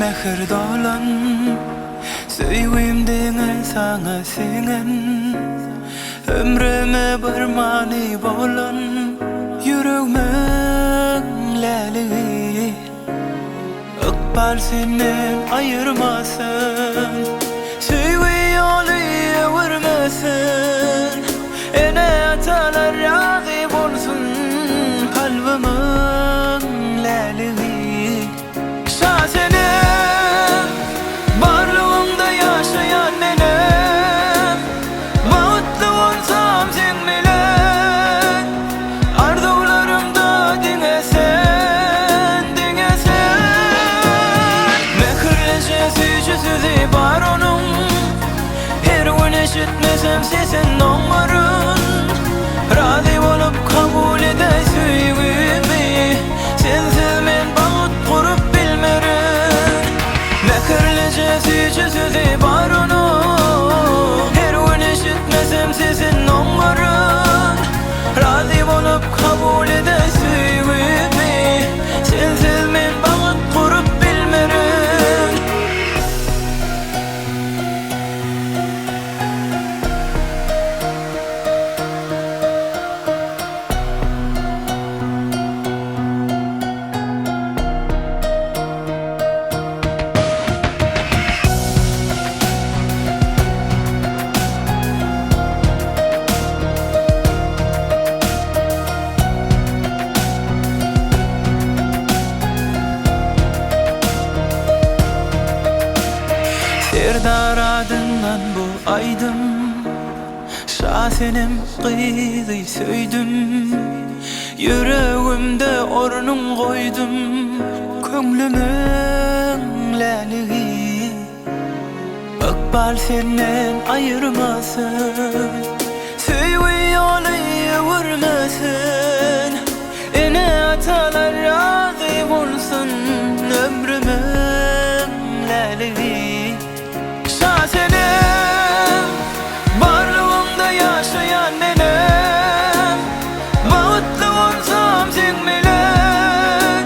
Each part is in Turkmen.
Mähir dolan Söýgim diňe saňa siňen Ömrüme bir many bolan Ýüregmiň läligi Ykbal senden aýyrmasyn Söýgi ýoly öwürmesin Ene-atalar razy bolsun Kalbymyň läligi Şasenem Barlygyňda ýaşaýan menem Bagtly bolsam seň bilen Arzuwlarymda diňe sen, diňe sen Mähirlije süýji sözi bar onuň Her gün eşitmesem sesin oňaryn Razy bolup kabul edäý söýgimi Sensiz men bagt gurup bilmerin Mähirlije süýji sözi bar onuň Her gün eşitmesem sesin oňaryn Razy bolup kabul edäý söýgimi Sensiz men bagt gurup bilmerin. Serdar adyndan bu aýdym Şasenem gyzy söýdüm Ýüregimde ornuň goýdum Köňlümiň läligi Ykbal senden aýyrmasyn Söýgi ýoly öwürmesin Ene-atalar razy bolsun Ömrümiň läligi Şasenem Barlygyňda ýaşaýan menem Bagtly bolsam seň bilen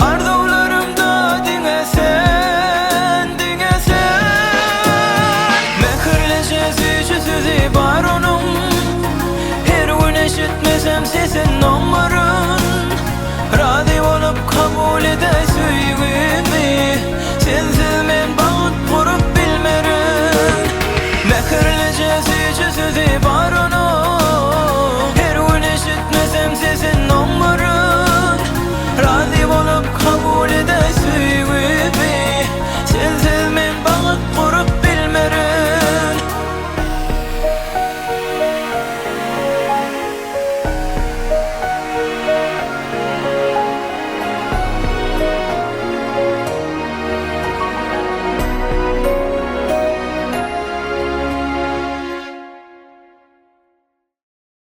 Arzuwlarymda diňe sen, diňe sen Mähirlije süýji sözi bar onuň Her gün eşitmesem sesin oňaryn Razy bolup kabul edäý söýgimi.